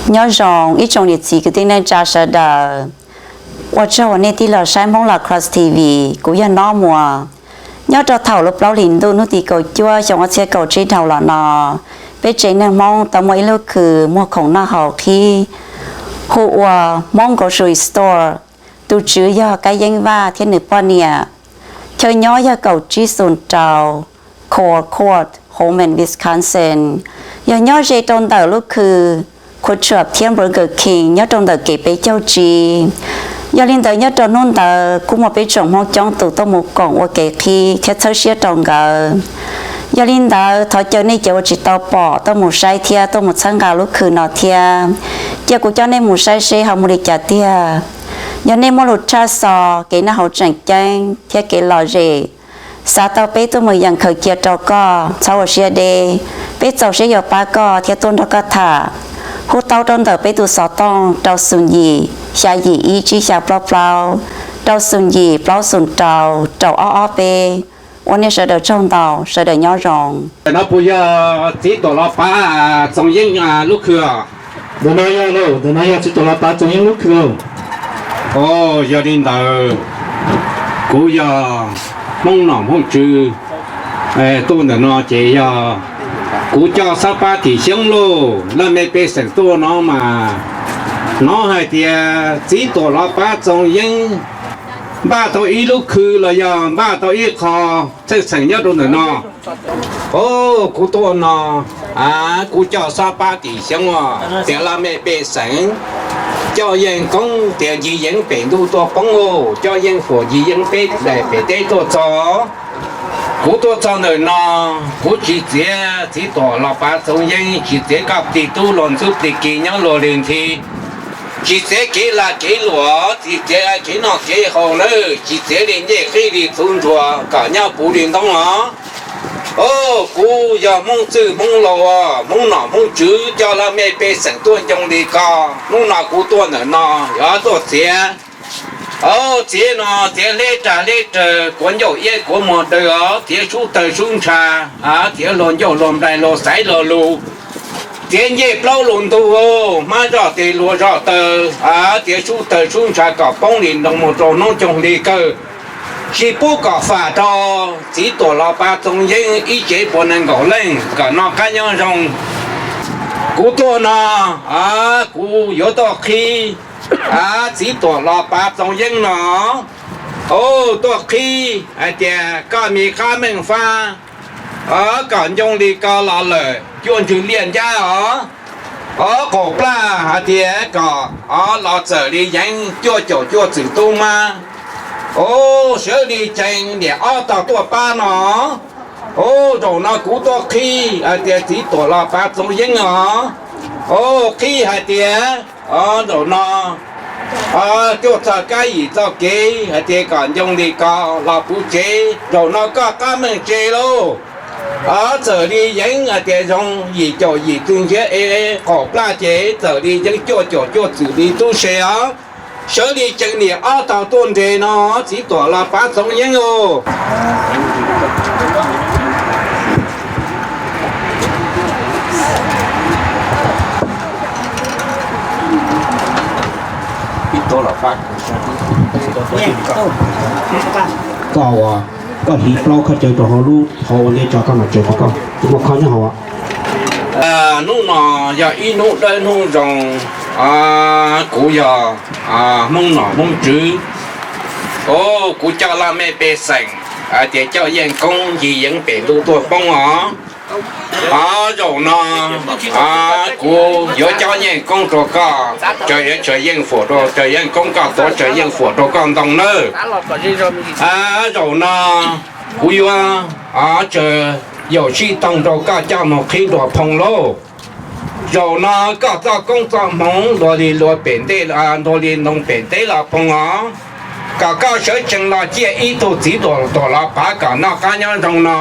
Nyob zoo ib tsoom niam txiv kwv tij neej tsa sawv daws, ua tsaug uas nej tig los saib Hmoob Lacrosse T V. Kuv yog Nob Muas. Nyob rau thaum lub plaub hlis ntuj hnub tim kaum cuaj xyoo ob txhiab kaum tsib dhau los no, peb tsev neeg Hmoob tau muaj ib lub khw muag khoom noj haus qhib hu ua Hmoob Grocery Store, tus tswv yog Kab Yeeb Vaj thiab nws poj niam. Chaw nyob yog kaum tsib xoom rau Core Court, Holmen, Wisconsin, yog nyob ze rau ntawm lub khw Qhuav Tshuam thiab Burger King nyob rau ntawm kev peb caug tsib. Yog li ntawd nyob rau hnub ntawd kuj muaj peb tsoom Hmoob coob tus tuaj mus koom ua kev qhib thiab txhawb siab rau nkawd. Yog li ntawd thov caw nej cov uas tsis tau pom tuaj mus saib thiab tuaj mus txhawb nqa lub khw no thiab. Cia kuv coj nej mus saib seb ho mus li cas tiag. Yog nej muaj lus tshaj xo, kev noj hauv tseem ceeb thiab kev lom zem, xav tau peb tuaj mus yeem khaws cia rau koj, txhob ua siab deb. Peb txaus siab yuav pab koj thiab tuaj nrog koj tham. Hu tau rau ntawm peb tus xov tooj rau xoom yim xya yim ib tsib xya plaub plaub, rau xoom yim plaub xoom rau rau ob ob peb. Ua nej sawv daws tsaug ntau, sawv daws nyob zoo. Ntawm no puas yog Txiv Tuam Los Pav Txoos Yeeb lub khw? Ntawm no yog, ntawm no yog Txiv Tuam Los Pav Txoos Yeeb lub khw. Yog li ntawd kuv yog Hmoob Nom Hmoob Tswv tuaj ntawm no ces yog kuv coj xab pab tim xyoob lauj, laj mej pej xeem tuaj no mas hnov hais tias Txiv Tuam Los Pav Txoos Yeeb npaj tau ib lub khw los yog npaj tau ib qho txheej txheem nyob rau ntawm no. Kuv tuaj no, kuv coj xab pab tim xyoob tias laj mej pej xeem coj yeej koob tias ncig yeev pem ntuj tuaj poob, coj yeej huam ncig yeev peb daim pem teb tuaj txog. Kuv tuaj txog ntawm no, kuv tsis txiav Txiv Tuam Los Pav Txoos Yeeb, tsis txiav koj plig tub luag ntxub plig kis nyob luag li nthi, tsis txiav kev lag kev luam, tsis txiav kev noj kev haus nawb, tsis txiav li ncej qib li txhuv ntsuag kom nyob puv li ntoob os. Kuv yog Hmoob Txwj Hmoob Laus, Hmoob Nom Hmoob Tswv coj laj mej pej xeem tuaj ncoo li ko. Hnub no kuv tuaj ntawm no yuav tuaj txiav, txiav no txiav hleb rag hleb rawg, kuav ncauj iab kuav muag daws os, txiav sub tawg sub ntsha, txiav luag ncauj luag nplaig luag xaiv luag lus, txiav ncej plaub lus ntug, hmab zoj tes luag zoj taw, txiav sub tawg sub ntsha kom poob li ntoo mus rau hnub coog li kawg, tsis pub kom fam rau Txiv Tuam Los Pav Txoos Yeeb ib tsev puas nees nkaum leej kom noj qab nyob zoo. Kuv tuaj no, kuv yuav tuaj qhib Txiv Tuam Los Pav Txoos Yeeb no, tuaj qhib hais tias koj me qab meej fab kom ncoo li ko los lawm cuaj ntsug liaj ncab os, os qaum plaj hais tias kom os los txawm li yeev cuaj caum cuaj txwm tub mab, os sawv li ceev niam ob tog tuaj pab no. Os zaum no kuv tuaj qhib hais tias Txiv Tuam Los Pav Txoos Yeeb os, os qhib hais tias zaum no cuaj txog kab yim txoj kev hais tias kom ncoo li ko los puv tsev, zaum no koj qab meej tse lauj. Os txawm li yeev hais tias zoo yim caum yim txwm ntsiav es qaum plaj ces txawm li yeev cuaj caum cuaj txwm li tub se os, sawv li ceev niam ob tog tuaj nres no, Txiv Tuam Los Pav Txoos Yeeb os. Koj ua, koj hiv plaub khaub caw rau hauv lub hauv ua ntej tso koj mam tsev rau koj, tsis muaj khob nyob hauv. Hnub no yog ib hnub dawb hnub zoo, kuv yog Hmoob Nom Hmoob Tswv, kuv coj laj mej pej xeem hais tias coj yeej koob ncig yeev pem ntuj tuaj poob os. Zaum no kuv yuav coj yeej koob rau koj, tsaws yeej fuam rau, tsaws yeej koob koj tuav, tsaws yeej fuam rau koj ntoo nawb. Zaum no kuv yuav tsaws yaum sib toog rau koj coj mus qhib nruas phoo lauj. Zaum no koj txoj koob txoj hmoov ntuag li luag pem ntej, ntuag li ntoo pem teb los phoov os. Kom koj sawv tsees los ciaj ib tug txiv tuam los pav kom noj qab nyob zoo no.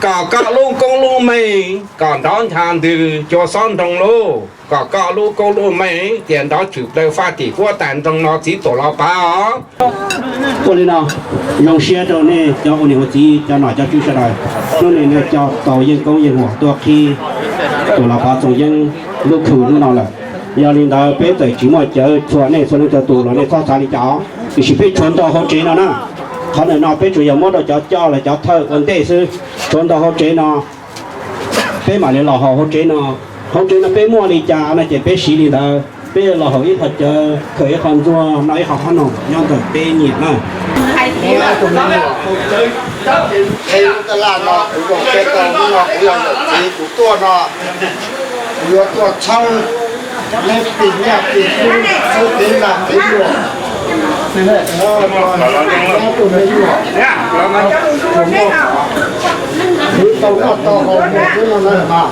Kom koj lub koob lub meej kom nrov ncha ntws cua xob nroo lauj. Kom koj lub koob lub meej tias nrov tshwm plaws faj tim huab tais nroo no txiv tuam los pav os. Ua li no, zoo siab rau nej cov ua niam ua txiv cov nom cov tswv sawv daws, hnub no nej coj tau yeej koob yeej huam tuaj qhib tuam los pav Txoos Yeeb lub khw hnub no lawm. Yog li ntawd peb txawm tsis muaj cawv txhua nej txhua leej txhua tus los nej txhob xav li cas, tiam sis peb tshuav ntau hauv tsev no na. Qhov ntawm no peb tsuas yog muab rau cov coj los cov thawj ua ntej xwb. Tshuav ntau hauv tsev no, peb mam li los haus hauv tsev no. Hauv tsev no peb muaj li cas no ces peb siv li ntawd. Peb los haus ib qho cawv, khaws ib qho ntxuag, noj ib qho qhob noom nyob ntawm peb nyiam na. Kuv yog yawm txiv, kuv tuaj no, kuv yuav tuaj txhawb neb tis nyaj tis tub, txhawb kev lag kev luam, nyob rau neb luam, kuv tau noj tau haus mus xwb no na mas.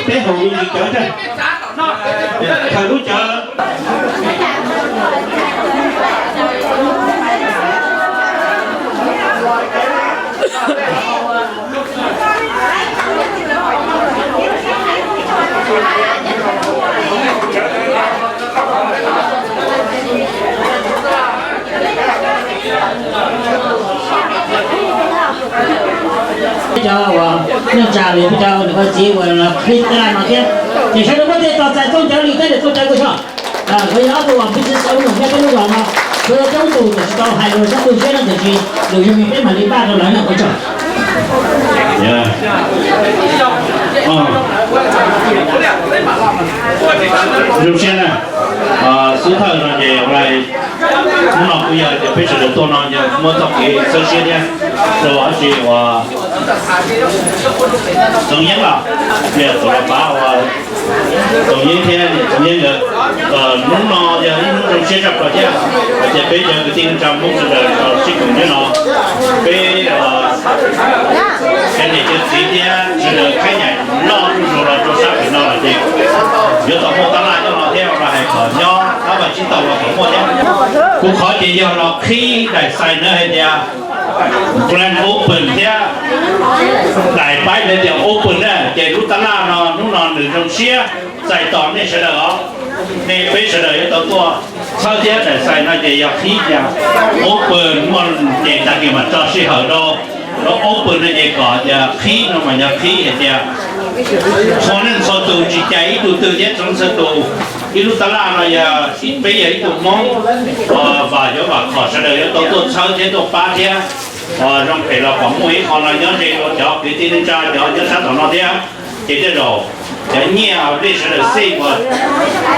Peb haus li cawv, khaws lub cawv. Peb cov uas neej tsa los yog peb cov niam pog txiv uas los qhib tab laj no thiab, ces sawv daws muab tej tos txais txooj cawv li kab li txooj cawv kuj tso. Kuv yog ob tug uas peb tsis xav ua num nyob peb lub zos no, kuv yog coob tus tsis tau hais lus sab tu siab no tiam sis lus zoo li peb mam li npaj rau lawv no kuv tso. Zoo siab na, xub thawj no ces hnub no kuj yog tias peb sawv daws tuaj no yog muab txoj kev txhawb siab thiab rau dab tsi uas Txoov Yeeb los, niam Txoov Los Pav uas Txoov Yeeb thiab niam Txoov Yeeb nkawd, hnub no yog ib hnub zoo siab tshaj plaws thiab. Hais tias peb cov kwv tij neej tsa Hmoob sawv daws los sib koom nyob no, peb cov niam cov txiv thiab sawv daws khaib nyaim loj zuj zus los rau sab pem no lawm ces yuav tau muaj tab laj nyob no thiab los hais kom nyob tab laj tsis tau los kom muaj thiab. Kuv qhov ces yog los qhib daim xais na hais tias grand open thiab, daim paib ntawd tias open na, ces lub tab laj no hnub no nws zoo siab txais tos nej sawv daws os. Nej peb sawv daws yuav tau tuaj txhawb thiab daim xais no ces yog qhib tias open muaj ces tag kis mam tso sij hawm rau, rau open no ces kom tias qhib no mas yog qhib hais tias txhua leej txhua tus tsis cais ib tug twg thiab txhua leej txhua tus. Ib lub tab laj no yog peb yog ib tug Hmoob uas vam yuav vam khom sawv daws yuav tau tuaj txhawb thiab tuaj pab thiab. Zoo phem los kom muaj ib qho no nyob ze rau cov kwv tij neej tsa cov nyob sab tom no thiab. Ces tej zaum cov nyiaj nej sawv daws xij uas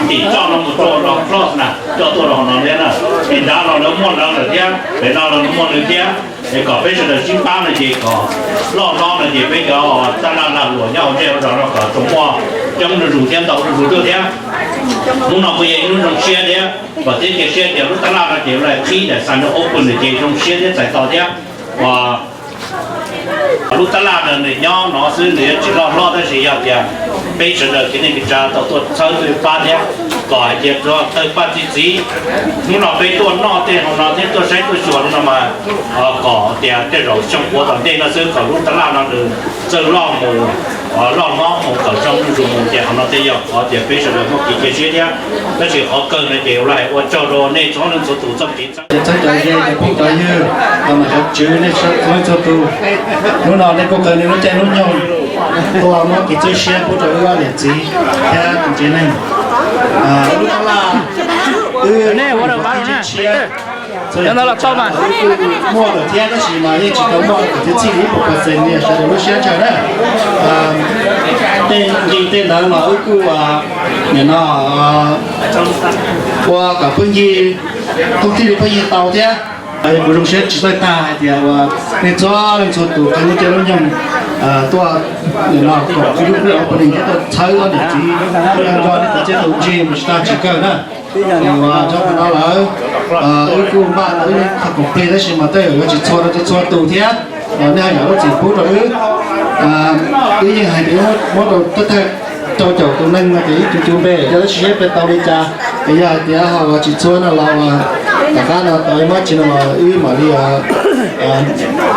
tim txoj no mus rau los close na, coj tuaj rau hauv no thiab na. Tim nrad los lawv muaj lawv lawm thiab, pem no los muaj nws thiab. Es kom peb sawv daws sib pab no ces kom loj hlob no ces peb cov tab laj lag luam nyob hauv ntsej hauv zos no kom tsuas muaj coob zuj zus thiab ntau zuj zus tuaj thiab. Hnub no kuj yog ib hnub zoo siab thiab, kom thiab cia siab tias lub tab laj no ces lawv qhib daim xais no open no ces zoo siab thiab txais tos thiab. Uas lub tab laj no nws nyob no xwb nws yuav tsis loj hlob tab sis yog tias peb sawv daws kwv tij neej tsa tau tuaj txhawb tuaj pab thiab, kom hais tias txhua tawg paj txi txiv, hnub no peb tuaj noj tej hauv no thiab tuaj saib tuaj xyuas li no mas kom tias tej zaum xyoo puav tom ntej no xwb kom lub tab laj no nws txawj loj mus, loj hlob mus kom zoo zuj zus mus ces qhov no thiaj yog qhov tias peb sawv daws muaj kev cia siab thiab. Tab sis qhov kawg no ces ua tsaug rau nej txhua leej txhua tus txoj kev txhawb cov ze cov phooj cov ywg, los mas cov tswv nej txhua leej txhua tus. Hnub no nej kuj khaws nej lub caij lub nyoog tuaj muab kev txawj siab pub rau wb ob niam txiv thiab tus tsev neeg. Lub tab laj wb ua tab laj tshiab, wb kuj muaj lawm thiab tab sis mas yeej tsis tau muaj kom txhij li ib puas percent li sawv daws lub siab ntshaw na. Tej ncig tej ntawd mas wb kuj nim no ua kom pheej ncig, kuj thiaj li pheej ncig tau thiab. Kuv zoo siab tsis txawj tag hais tias uas nej txhua leej txhua tus khaws lub caij lub nyoog tuaj nim no kom wb lub opening thiab tuaj txhawb ob niam txiv, nco nej tus txiaj tus ntsig mus tsis tag tsis kawg na. Uas txog qhov no lawm, wb kuj npaj tau ib qho khoom plig tab sis mas tej zaum yuav tsis txhua rau txhua tus thiab. Nej ho yam lub txim pub rau wb. Wb yeej hais tias muab rau thawj thawj rau caum tus neeg no ces ib tug cuv npe cov tab sis yog pe tau li cas, es yog hais tias ho tsis txhua no los tom qab no tau ib mab tsi no los wb mam li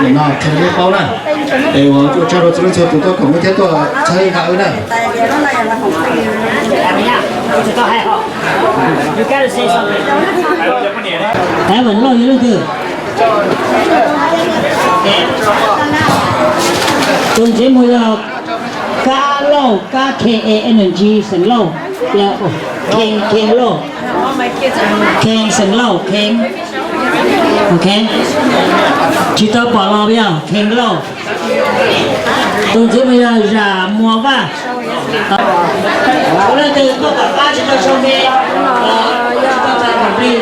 Nim no qhia nej paub na, es ua tsaug rau txhua leej txhua tus tuaj koom wb thiab tuaj txhawb nqa wb na. Kab Vam Lauj yog leej twg? Tus ntsej muag yog Kab Lauj, Kab K A N G, xeem Lauj, Khee, Khee Lauj, Khee xeem Lauj, Khee. Ok, tsis tau pom los yog Khee Lauj. Tus ntsej muag yog Zam Muas Vaj. Tus leej twg tuaj tom qab tsis tau sau npe, tsis tau txais khoom plig,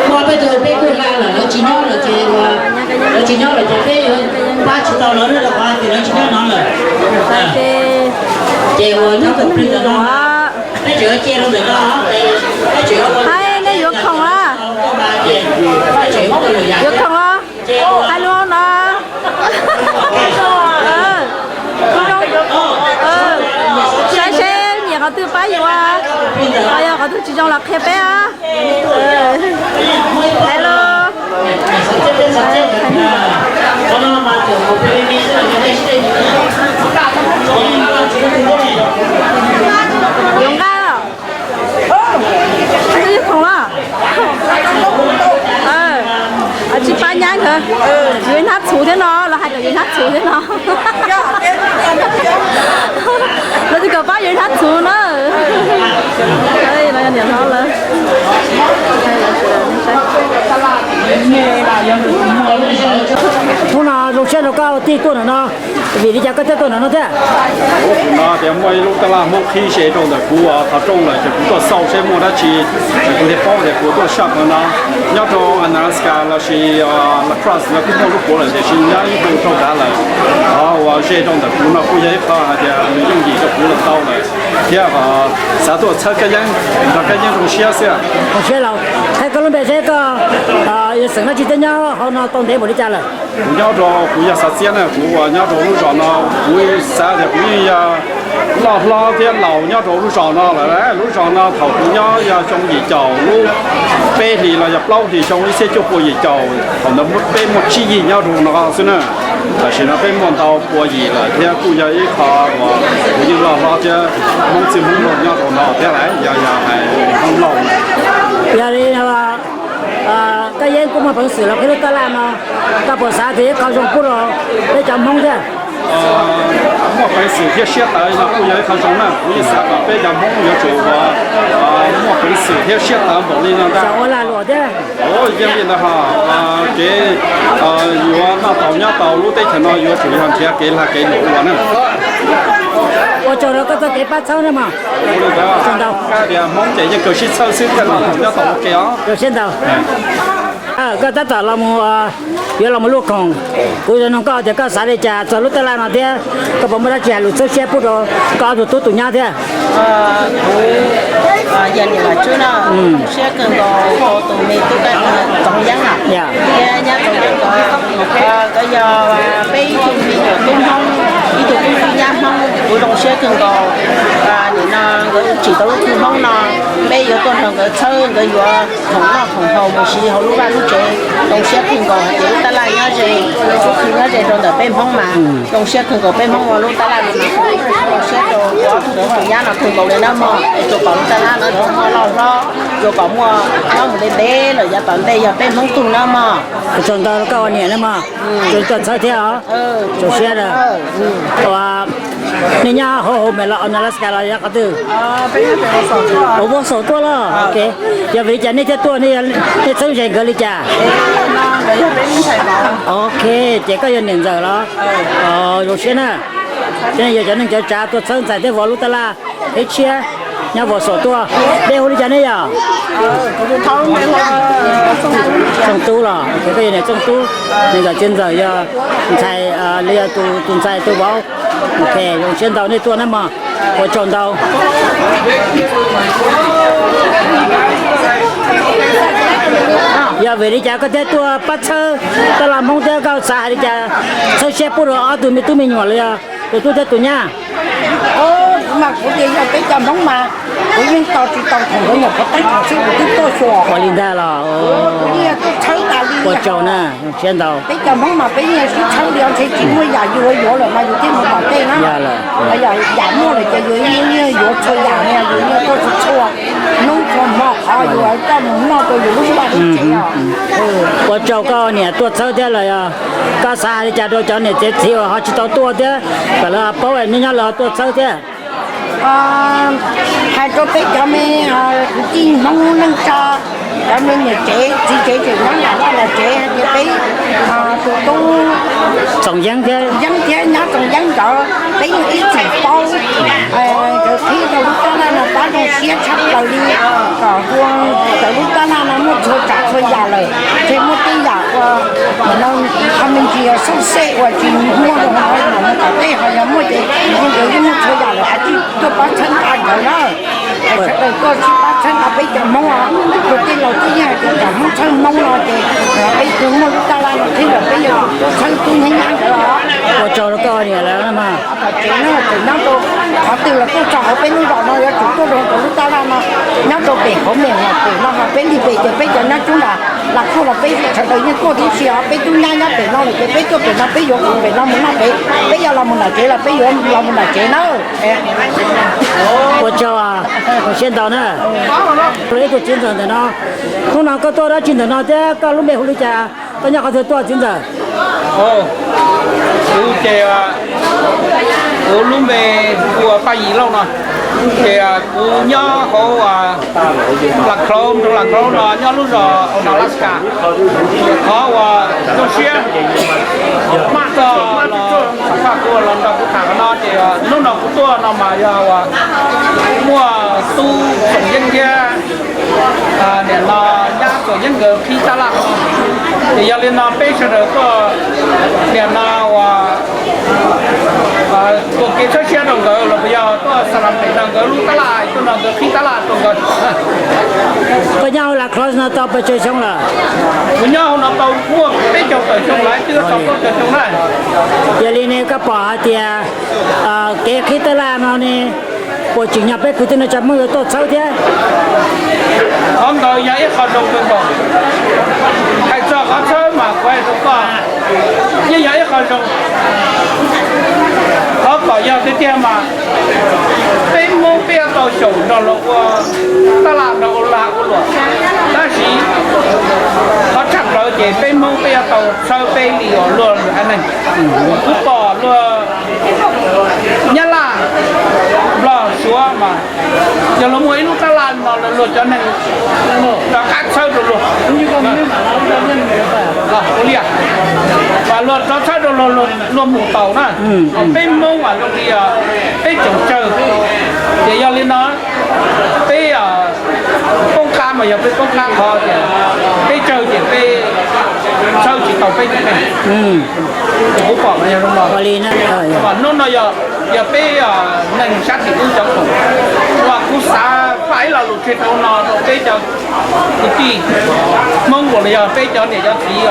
muaj peb tug peb kuj hla lawm, lawv tsis nyob lawm ces, lawv tsis nyob lawm ces peb yuav pab tsis tau lawv rau qhov tias lawv tsis nyob no lawm. Ces uas nyob khoom plig ntawm no, peb tseem yuav cia rau ntawm no, peb tseem yuav ua, nej yuav khoom a, yuav khoom a, hais lus no. Saib seb nyiam qhov twg pab yuav, yog qhov twg tsis zoo los qhia peb. Hais lus. Yuav nqa los? Twb khoom los? Tsis pab nyab nkawd, yuav hnab txhuv thiab no, los hais kom yuav hnab txhuv thiab no. Lawv twb kom pab yuav hnab txhuv na. Los yog niam hlob lawm. Hnub no zoo siab rau koj tij tuaj ntawm no, vim li cas koj thiaj tuaj ntawm no thiab? Kuv hnov tias muaj ib lub tab laj Hmoob qhib ze rau ntawm kuv qhov rooj lawm ces kuv tuaj xauj seb muaj dab tsi, ces kuv thiaj paub tias kuv tuaj saj qhov no. Nyob rau Alaska lossis La Crosse no kuj muaj lub puav lawm tiam sis nyob ib ntus dhau kav lawm. Qhov uas ze rau ntawm kuv no kuj yog ib qho hais tias nws yooj yim rau kuv los tau lawm thiab xav tuaj txhawb Kab Yeeb, nrog Kab Yeeb zoo siab xwb. Zoo siab los, hais koj lub npe seb koj yog xeem dab tsi thiab nyob hauv no tau ntev npaum li cas lawm? Kuv nyob rau, kuv yog Xav Txiab na, kuv uas nyob rau lub zos no, kuv xav tias kuv yeej yog loj hlob thiab laus nyob rau lub zos no lawm. Lub zos no thaum kuv nyob yog xyoo yim caum lub peb hlis los yog plaub hlis xyoo ib txhiab cuaj pua yim caum, thaum ntawd peb muaj tsib yig nyob rau no xwb na. Tam sim no peb muaj ntau pua yim lawm thiab kuj yog ib qho uas kuv yeej loj hlob thiab Hmoob txwj Hmoob laug nyob rau no thiab lawm, yog yog hais Hmoob laug. Yog li Kab Yeeb kuj muaj peev xwm los qhib lub tab laj no, koj puas xav tias ib qho zoo pub rau peb cov Hmoob thiab? Muaj peev xwm thiab siab tawv no kuj yog ib qho zoo na, kuv yeej xav kom peb cov Hmoob yuav tsum ua muaj peev xwm thiab siab tawv npaum li no ntag. Ua lag luam thiab. Yeej li ntawd ho, kev yuav noj tau nyob tau lub teb chaws no yuav tsum yog nrhiav kev lag kev luam ua na. Ua tsaug rau koj txoj kev pab txhawb na mog. Ua li ntawd, tias Hmoob ces yeej kawg sib txhawb xwb, koj noj tau nyob tau ua ke os. Zoo siab ntau. Koj tab tom los mus, yuav los mus luaj khoom, kuv nug koj tias koj xav li cas txog lub tab laj no thiab koj puas muaj dab tsi hais lus txhawb siab pub rau koj ob tug tub tus nyab thiab? Kuv yog niam Vam Tswb no, zoo siab kawg nkaus rau tus me tub Txoov Yeeb no thiab nyab Txoov Yeeb nkawd. Nkawd yog peb ib tug me nyuam tub Hmoob, ib tug tub nyab Hmoob, kuv zoo siab kawg nkaus. Nim no nkawd tsim tau lub txwj Hmoob no, peb yuav tuaj nrog nkawd txhawb, nkawd yuav khoom noj khoom haus mus siv hauv lub vaj lub tsev. Zoo siab kawg nkaus hais tias lub tab laj nyob ze, lub txwj nyob ze rau ntawm peb Hmoob mas zoo siab kawg nkaus. Peb Hmoob ua lub tab laj no mas zoo siab rau ob tug tub tus nyab no kawg nkaus li na mog. Es tsuas kom lub tab laj no tsuas muaj loj hlob, tsuas kom muaj nyob mus ntev ntev lawm yav tom ntej yog peb Hmoob tug na mog. Tsaug ntau rau koj ua niam na mog, tsuas tuaj txhawb thiab os. Tsaug siab na. Ua, nej nyob hauv Homer los Alaska los yog qhov twg? Ua, Wausau tuaj los. Yog vim li cas nej thiaj tuaj, nej txheeb ze nkawd li cas? Ok, ces koj yog niam ntxawm los? Zoo siab na. Ces yog cov neeg cov tsav tuaj txhawb ntxhais thiab vov lub tab laj ib tshiab nyob Wausau tuaj. Dej hu li cas nej yog? Txooj Tub los, ces koj yog niam Txooj Tub, niam ntxawm txiv ntxawm yog ntxhais, li yog tus ntxhais tus vauv. Ok, zoo siab ntau nej tuaj na mog, ua tsaug ntau. Yog vim li cas koj thiaj tuaj pab txhawb tab laj Hmoob thiab koj xav hais li cas txhawb siab pub rau ob tug me tub me nyuam los yog tus tub thiab tus nyab? Kuv mas kuv tias yog peb cov Hmoob mas kuv yeej tos tsis tau thaum nkawd nyuam qhuav teeb khoom xwb kuv twb tuaj xyuas. Ua li ntag los. Kuv yeej tuaj txhawb tas li. Ua tsaug na, zoo siab ntau. Peb cov Hmoob mas peb yeej sib txhawb li, ntshe tsis muaj yam yuav yuav lawm mas yus thiaj mus tom tej na. Yog yam muaj lawm ces yus yeej yuav txhua yam, yus yeej tuaj txhua hnub txhua hmo qhov yus coj mus noj rau yus lub vaj lub tsev os. Ua tsaug koj niam tuaj txhawb thiab los yog koj xav hais li cas rau cov niam tsev txiv uas ho tsis tau tuaj thiab, kom lawv paub nyob nyob lawv tuaj txhawb thiab. Hais rau peb cov me kwv tij Hmoob neej tsa, cov me niam tsev txiv tsev tseem nyob nram vaj nram tsev hais tias peb tus tub Txoom Yeeb thiab, Yeeb thiab nyob Txoom Yeeb nkawd, peb yeej ib txwm paub. Nkawd qhib rau lub tab laj no pab zoo siab tshaj plaws li, kom ua nkawd lub tab laj no muaj txhua tsav txhua yam lawm, ntshe muaj tej yam uas no ho me ntsis xauj xej uas tsis muaj rau hauv no mus tom tej ho yog muaj ces nkawd yeej muaj txhua yam lawm, tuaj pab txhawb nqa nkawd na. Sawv daws tuaj sib pab txhawb nqa peb cov Hmoob os, tus tij laug twb yeej hais tias kom Hmoob txhawb Hmoob no ces peb tus muaj lub tab laj no thiab lawm peb yuav tsum tuaj txhawb tub hnyiab nyab nkawd os. Ua tsaug rau koj niam lawv mas. Tom tsev no tseem nyob rau qhov twg los tuaj txog hauv peb lub zos no yuav tsum tuaj rau hauv lub tab laj no, nyob rau pem hauv me hauv pem no ho peb li pem ces peb cov nyob coob nram Las Khuj los peb sawv daws yeej tuaj tib si os, peb tub nyab nyob pem no lawm ces peb tuaj pem no peb yuav mus pem no mus noj pem, peb yog los mus nram tsev los peb yuav los mus nram tsev na. Ua tsaug, ua siab ntau na. Ib tug txiv ntxawm ntawm no, hnub no koj tuaj dab tsi ntawm no thiab koj lub npe hu li cas, koj nyob qhov twg tuaj txiv ntxawm? Kuv ces, kuv lub npe hu ua Paj Yim Lauj no, ces kuv nyob hauv Las Khauv, nroog Las Khauv no nyob lub zos Onalaska. Qhov uas zoo siab maj txog los xam phaj kuv los nrog kuv tham qhov no ces hnub no kuv tuaj no mas yog uas muaj tub Txoom Yeeb thiab niam no nyab Txoom Yeeb nkawd qhib tab laj no. Ces yog li no peb sawv daws tuaj niam no uas ua kev txhawb siab rau nkawd los puas yog tuaj xa las pem no nkawd lub tab laj tuaj no nkawd qhib tab laj rau nkawd. Koj nyob hauv Las Khauv no tau pes tsawg xyoo lawm? Kuv nyob hauv no tau muaj peb caug tawm xyoo lawm, twb tau peb caug xyoo na. Yog li ne koj pom hais tias kev qhib tab laj no ne puas tsim nyog peb kwv tij neej tsa Hmoob yuav tuaj txhawb thiab? Qhov ntawd yog ib qho zoo kawg nkaus. Hais txog qhov txhawb mas kuv hais rau koj, yeej yog ib qho zoo. Qhov kom yog tiag tiag mas peb Hmoob peb yuav tau xyaum nrog luag ua tab laj nrog ua lag ua luam, tab sis qhov tshaj plaws ces peb Hmoob peb yuav tau txhawb peb li uas luag lwm haiv neeg. Kuv pom luag Nyab Laj, Nplog, Suav mas yog luag muaj ib lub tab laj no luag cov neeg rov qab txhawb rau luag. Mas luag rov txhawb rau luag, luag mus taus na. Peb Hmoob mas zoo li peb tsoom tsawg, ces yog li no peb poob qab mas yog peb poob qab qhov tias peb tsawg ces peb txhawb tsis tau peb cov neeg. Kuv pom mas yog li no. Mas hnub no yog peb neeg sab tim ub cov khoom uas kuv xav faj ib lo lus tseg rau no rau peb cov kwv tij Hmoob uas los yog peb cov niam cov txiv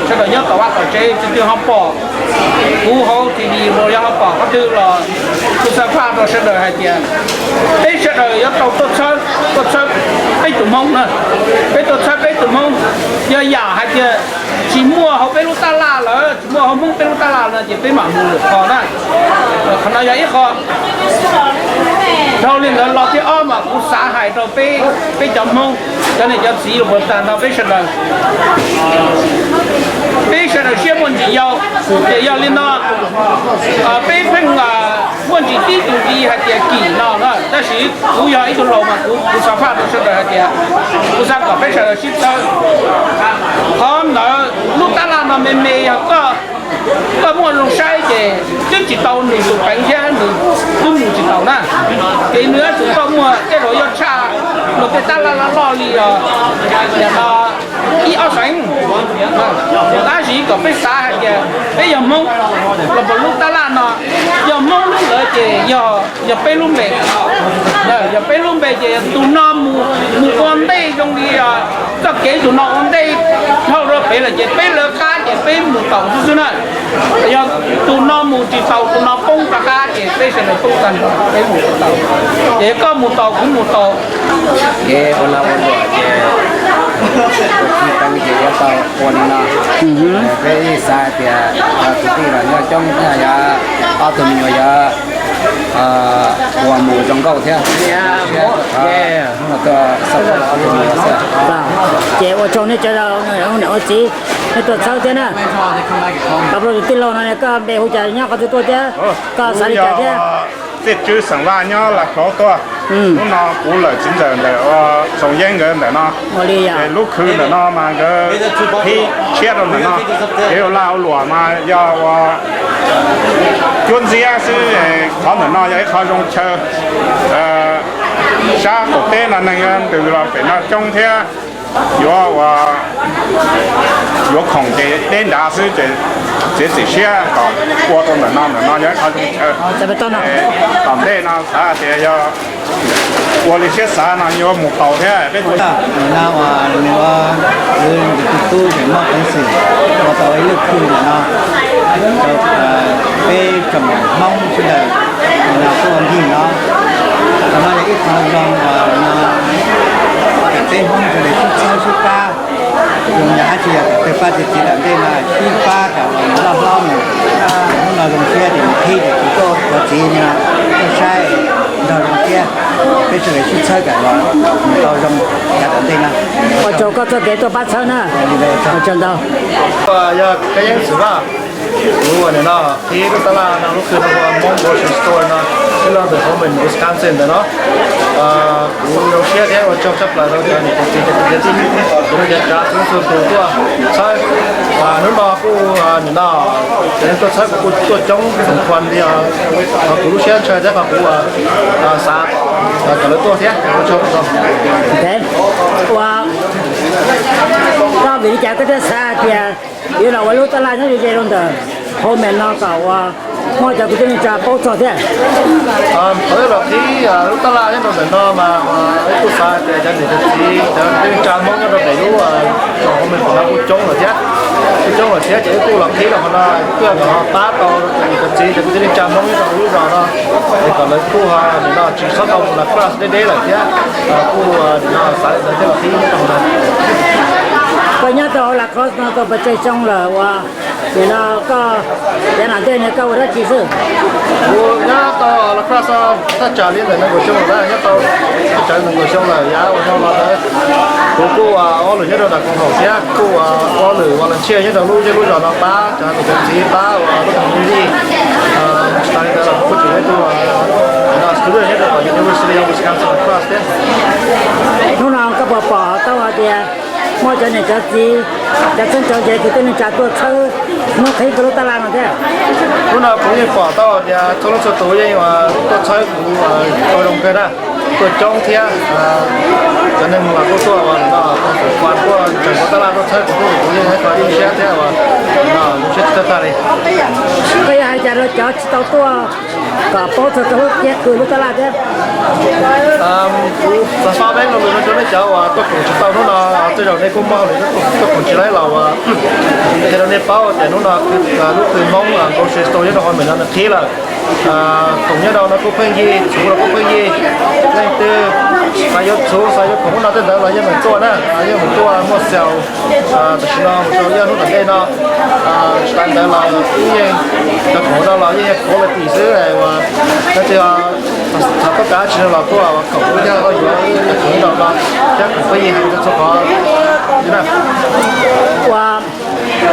sawv daws nyob tom vaj tom tsev, tus twg ho pom kuv hauv T V los yog ho pom qhov twg los kuv xav faj rau sawv daws hais tias peb sawv daws yuav tau tuaj txhawb, tuaj txhawb peb tus Hmoob na. Peb tuaj txhawb peb tus Hmoob, yog yam hais tias tsis muaj hauv peb lub tab laj lawm, tsis muaj hauv Hmoob peb lub tab laj no ces peb mam mus lwm qhov na. Qhov no yog ib qho. Dhau li ntawd los thib ob mas kuv xav hais rau peb, peb cov Hmoob, cov niam cov txiv los puas tag nrho peb sawv daws, peb sawv daws siab muaj ntsis yau. Ces yog li no peb pheej muaj ntsis tib tus ntsis hais tias kim no na, tab sis kuv yog ib tug laus mas kuv, kuv xav faj rau sawv daws hais tias kuv xav kom peb sawv daws sib txhawb. Qhov ntawd lub tab laj no me me yog koj, koj muaj zoo saib ces twb tsis tau nws tus peev thiab nws twb mus tsis taus na. Ces nws yuav tsum koj muaj tej zaum yuav tshaj luag tej tab laj loj loj li os, nim no ib ob xeev. Tab sis kom peb xav hais tias peb yog Hmoob los puas lub tab laj no yog Hmoob lub ntawd ces yog, yog peb lub npe. Yog peb lub npe ces tus no mus, mus ua ntej zoo li txoj kev tus no ua ntej dhau rau pem lawm ces peb lawv qab ces peb mus taus xwb xwb na. Yog tus no mus tsis taus, tus no poob rov qab ces peb sawv daws poob tag nrho, peb mus tsis taus. Ces yog koj mus taus kuv mus taus, ces ua lag ua luam ces ua tsis teev ces yog tau ua li no. Peb xav hais tias kwv tij los nyob coob thiab, yog ob tug me nyuam yog ua mus zoo nkauj thiab. Hnub no tuaj xauj ob tug me nyuam xwb. Ces ua tsaug nej cov niam ua txiv, nej tuaj txhawb thiab na. Tau tus tij laug no koj npe hu cas, nyob qhov twg tuaj thiab, koj xav li cas thiab? Txiaj Tswb xeem Vaj nyob Las Khov tuaj. Hnub no kuv lawm txiv ntxawm ntawm Txoos Yeeb nkawd ntawm no. Ces lub khw ntawm no mas nkawd qhib tshiab rau ntawm no. Kev ua lag ua luam mas yog ua cuab ntxiab xwb. Qhov ntawm no yog ib qho zoo chaw. Sab qaum teb no neeg ntws los pem no coob thiab. Yuav ua, yuav khoom ces deb nrad xwb ces txiav txim siab kom ua rau ntawm no, ntawm no yog ib qho zoo chaw. Tom ntej no xav tias yog ua li siab xav no yuav mus tau thiab peb ua. Ua, ua tus tub tseem muaj peev xwm ua tau ib lub khw ntawm no rau peb tsoom Hmoob sawv daws no tuaj ncig no. Qhov no yog ib qho zoo uas no kom peb Hmoob sawv daws sib txhawb sib pab, zoo yog dab tsi yog kom pab txiav txim tom ntej no sib pab kom loj hlob mus. Hnub no zoo siab ces mus qhib ces kuv tuaj cov txiv no tuaj saib nrog zoo siab, peb sawv daws sib txhawb kom los mus tau zoo yav tom ntej no. Ua tsaug koj txoj kev tuaj pab txhawb na. Ua tsaug ntau. Yog Kab Yeeb Xwm Vaj, kuv ua nim no qhib lub tab laj no, lub khw no ua Hmoob Grocery Store no, ib lo ntawm Holmen, Wisconsin ntawm no. Kuv zoo siab thiab ua tsaug tshaj plaws rau cov niam cov txiv, cov kwv cov tij, cov neej cov tsav txhua leej txhua tus tuaj txhawb. Hnub no kuj nim no cov neeg tuaj txhawb kuv kuj tuaj coob txhua khuam li, qhov kuv lub siab ntshaw thiab qhov kuv xav kom lawv tuaj thiab. Ua tsaug. Ua, koj vim li cas koj thiaj xav hais tias yuav los ua lub tab laj nyob ze ze rau ntawm Holmen no kom ua muab cov kwv tij neej tsa paub txog thiab? Thaum wb los qhib lub tab laj nyob rau ntawm no mas wb kuj xav tias cov niam cov txiv, cov kwv tij neej tsa Hmoob nyob rau pem lub zos Holmen no kuj coob lawm thiab. Kuj coob lawm thiab ces wb kuj los qhib rau qhov no, kuj yog kom ho pab tau cov niam cov txiv, cov kwv tij neej tsa Hmoob nyob rau lub zos no, es kom lawv kuj ho nim no tsis txhob tau mus La Crosse deb deb lawm thiab. Kuj nim no xav li ntawd thiab los qhib nyob rau hauv no. Koj nyob rau hauv La Crosse no tau pes tsawg xyoo lawm uas nim no koj yav tom ntej no koj ua dab tsi xwb? Kuv nyob tau La Crosse thaj tsam li ntawm nees nkaum xyoo lawm, nyob tau thaj tsam nees nkaum xyoo lawm. Yav uas no los ntawd kuv kuj ua hauj lwm nyob rau nram koom haum thiab kuj ua hauj lwm volunteer nyob rau lub zej lub zos no pab cov niam cov txiv, pab ua lub koom yij, tas li ntawd los kuj tseem yog ib tug student nyob rau tom University of Wisconsin La Crosse thiab. Hnub no koj puas pom tau hais tias muaj cov niam cov txiv, cov txheeb cov ze kwv tij neej tsa tuaj txhawb hnub qhib koj lub tab laj no thiab? Hnub no kuv yeej pom tau tias txhua leej txhua tus yeej tuaj txhawb kuv tau zoo kawg na, tuaj coob thiab. Cov neeg los kuj tuaj ua no, tuaj xum fas, tuaj tseem ua tab laj tuaj txhawb kuv, kuv yeej ib qho ib siab thiab uas no zoo siab tsis txawj tag li. Koj yuav hais cas rau cov tsis tau tuaj kom paub txog koj lub kiab khw lub tab laj thiab? Kuv xav fab peb lo lus no rau nej cov uas tuaj koom tsis tau hnub no, tej zaum nej kuj muaj hauj lwm tuaj koom tsis laib los uas qhia rau nej paub tias hnub no lub khw Hmoob grocery store nyob rau Holmen no nws qhib lawm. Khoom nyob rau no kuj pheej yig, txhuv los kuj pheej yig. Leej twg xav yuav txhuv xav yuav khoom ub no tej ntawd los yeej meem tuaj na, yeej meem tuaj muaj sale. Tam sim no mus rau yog hnub tom ntej no, tas ntawd los wb yeej, cov khoom no los yeej yog quality xwb uas cov twg txhais tau kav tsis los tuaj khoom ub yog yuav cov khoom no thiab khoom pheej yig heev rau txhua qhov li na. Ua,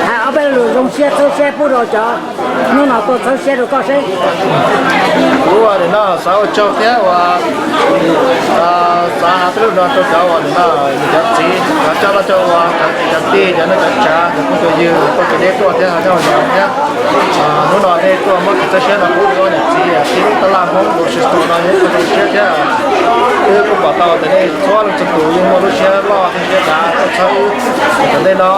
hais ob peb lus zoo siab txhawb siab pub rau cov hnub no tuaj txhawb siab rau koj seb. Kuv nim no xav ua tsaug thiab uas xav hais peb lus no rau cov uas nim no niam cov txiv, cov coj los cov ua, cov tij cov tij, cov neej cov tsav, cov phooj cov ywg tuaj kev deb tuaj thiab ho nyob hauv zos thiab. Hnub no nej tuaj muab kev txawj siab no pub rau niam txiv, qhib lub tab laj Hmoob grocery store no yog ib qho zoo siab thiab. Wb kuj pom tau tias nej txhua leej txhua tus yeej muaj lub siab loj thiab siab dav tuaj txhawb wb. Tom ntej no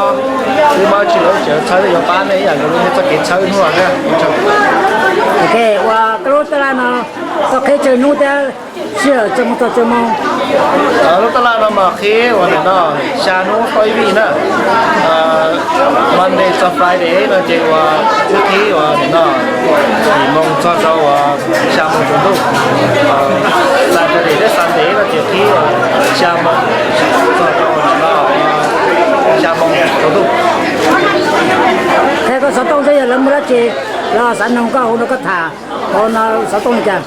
wb muaj dab tsi los wb tseem txhawb, wb yuav pab nej ib yam nkaus li nej txoj kev txhawb hnub no thiab. Ok, ua koj lub tab laj no koj qhib tsawg hnub thiab sij hawm txog moo txog txog moo? Lub tab laj no mas qhib uas nim no xya hnub tau ib vij na. Monday txog Friday no ces uas wb qhib uas nim no yim moo txog rau uas xya moo tsaus ntuj. Saturday thiab Sunday no ces qhib uas xya moo txog rau uas nim no xya moo. Tau tuj. Qhia koj xov tooj thiab yog lawv muaj dab tsi los xav noog koj hu rau koj tham, hu no xov tooj li cas?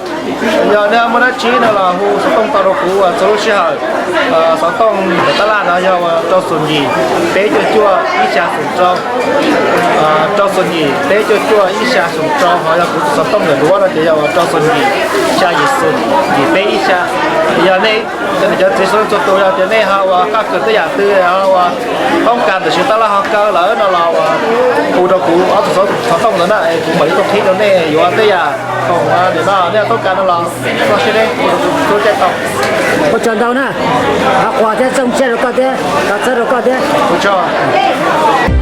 Yog nej muaj dab tsi no los hu xov tooj tau rau kuv txhua lub sij hawm. Xov tooj ntawm tab laj no yog rau xoom yim peb cuaj cuaj ib xya xoom rau, rau xoom yim peb cuaj cuaj ib xya xoom rau, ho yog kuv tus xov tooj ntawm duab no ces yog rau xoom yim xya yim xoom yim peb ib xya. Yog nej cov niam cov txiv txhua leej txhua tus yog tias nej ho uas kaj kawm tej yam twg, ho uas toob kas ntawm siv tab laj ho kaw lawm no los hu rau kuv ob tug xov tooj ntawd na es kuv mam li tuaj qhib rau nej yuav tej yam khoom nim no nej toob kas no los txoj siab deb hu rau kuv txhua caij tau. Ua tsaug ntau na, thov qhuas thiab txooj siab rau koj thiab, thov txhawb rau koj thiab. Ua tsaug.